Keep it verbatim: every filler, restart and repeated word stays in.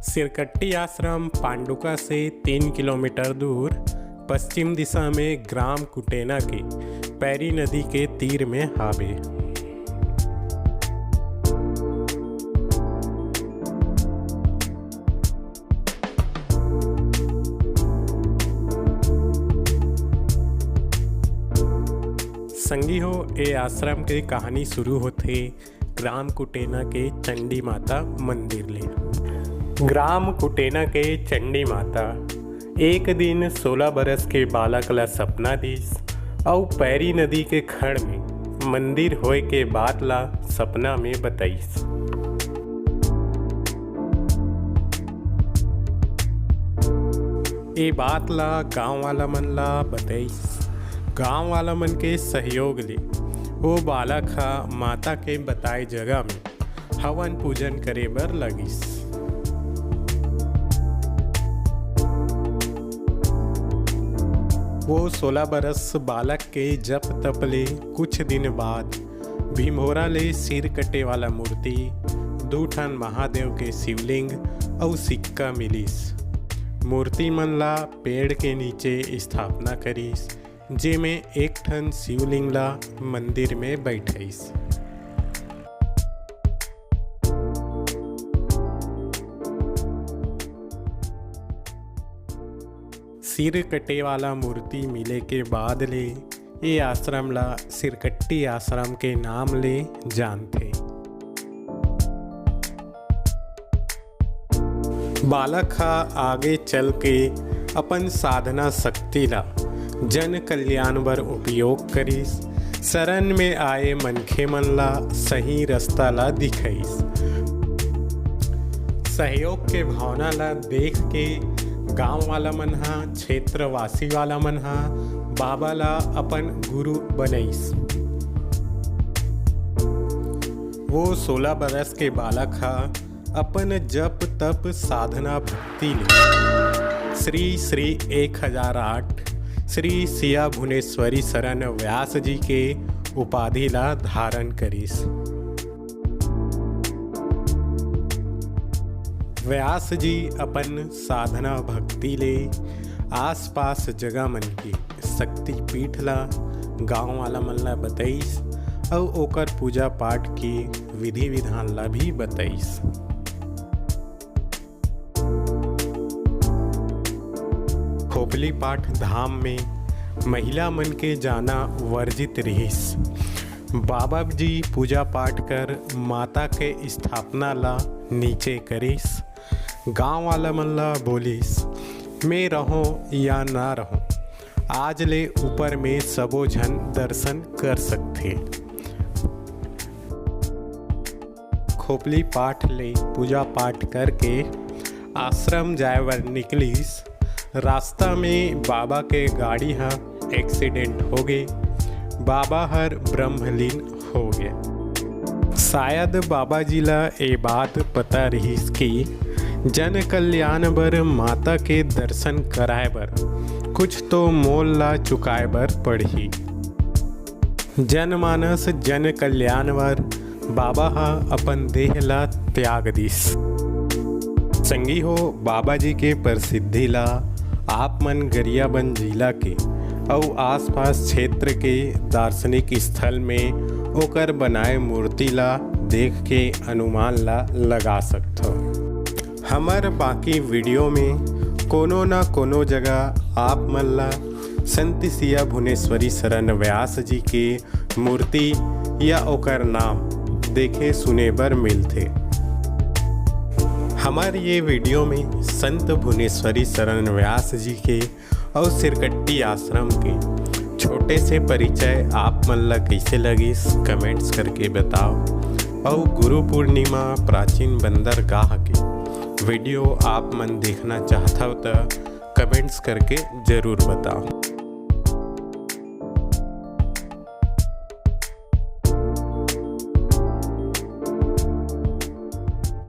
सिरकट्टी आश्रम पांडुका से तीन किलोमीटर दूर पश्चिम दिशा में ग्राम कुटेना के पैरी नदी के तीर में हावे। संगी हो, ए आश्रम के कहानी शुरू होथे ग्राम कुटेना के चंडी माता मंदिर ले। ग्राम कुटेना के चंडी माता एक दिन सोलह बरस के बालक ला सपना दिस अउ पैरी नदी के खड़ में मंदिर होए के बात ला सपना में बताइस। ए बात ला गांव वाला मन ला बताइस। गांव वाला मन के सहयोग ले वो बालक ह माता के बताए जगह में हवन पूजन करे बर लगिस। वो सोलह बरस बालक के जप तप ले कुछ दिन बाद भिंभोरा ले सिर कटे वाला मूर्ति, दू ठन महादेव के शिवलिंग अउ सिक्का मिलिस। मूर्ति मन ला पेड़ के नीचे स्थापना करिस, जेमे एक ठन शिवलिंग ला मंदिर में बैठाइस। सिर कटे वाला मूर्ति मिले के बाद ले ए आश्रम ला सिरकट्टी आश्रम के नाम ले जानथे। बालक ह आगे चल के अपन साधना शक्ति ला जन कल्याण बर उपयोग करिस, शरण में आए मनखे मन ला सही रास्ता ला दिखाइस। सहयोग के भावना ला देख के गांव वाला मन ह, क्षेत्रवासी वाला मन ह बाबा ला अपन गुरु बनइस। वो सोलह बरस के बालक ह अपन जप तप साधना भक्ति ले श्री श्री एक हजार आठ श्री सिया भुवनेश्वरी शरण व्यास जी के उपाधि ला धारण करिस। व्यास जी अपन साधना भक्ति ले आसपास जगह मन के शक्तिपीठ ला गांव वाला मन ला बतइस अउ ओकर पूजा पाठ के विधि विधान ला भी बतइस। खोपली पाठ धाम में महिला मन के जाना वर्जित रिहिस। बाबा जी पूजा पाठ कर माता के स्थापना ला नीचे करिस। गांव वाला मन ला बोलिस, "मैं रहूं या ना रहूं, आज ले ऊपर में सबो झन दर्शन कर सकथे।" खोपली पाठ ले पूजा पाठ करके आश्रम जाए बर निकलिस। रास्ता में बाबा के गाड़ी ह एक्सीडेंट हो गे। बाबा हर ब्रह्मलीन हो गे। शायद बाबा जी ला ए बात पता रिहिस कि जन कल्याण बर माता के दर्शन कराए बर कुछ तो मोल ला चुकाए बर पड़ही। जनमानस जन कल्याण बर बाबा ह अपन देह ला त्याग दिस। संगी हो, बाबा जी के प्रसिद्धि ला आप मन गरियाबंद जिला के अउ आसपास क्षेत्र के दार्शनिक स्थल में ओकर बनाए मूर्ति ला देख के अनुमान ला लगा सकथव। हमर बाकी वीडियो में कोनो न कोनो जगह आप मन ला संत सिया भुवनेश्वरी शरण व्यास जी के मूर्ति या ओकर नाम देखे सुने बर मिलथे। हमर ये वीडियो में संत भुवनेश्वरी शरण व्यास जी के अउ सिरकट्टी आश्रम के छोटे से परिचय आप मन ला कइसे लगिस, कमेंट्स करके बताओ। अउ गुरु पूर्णिमा, प्राचीन बंदरगाह के वीडियो आप मन देखना चाहथव त कमेंट्स करके जरूर बताओ।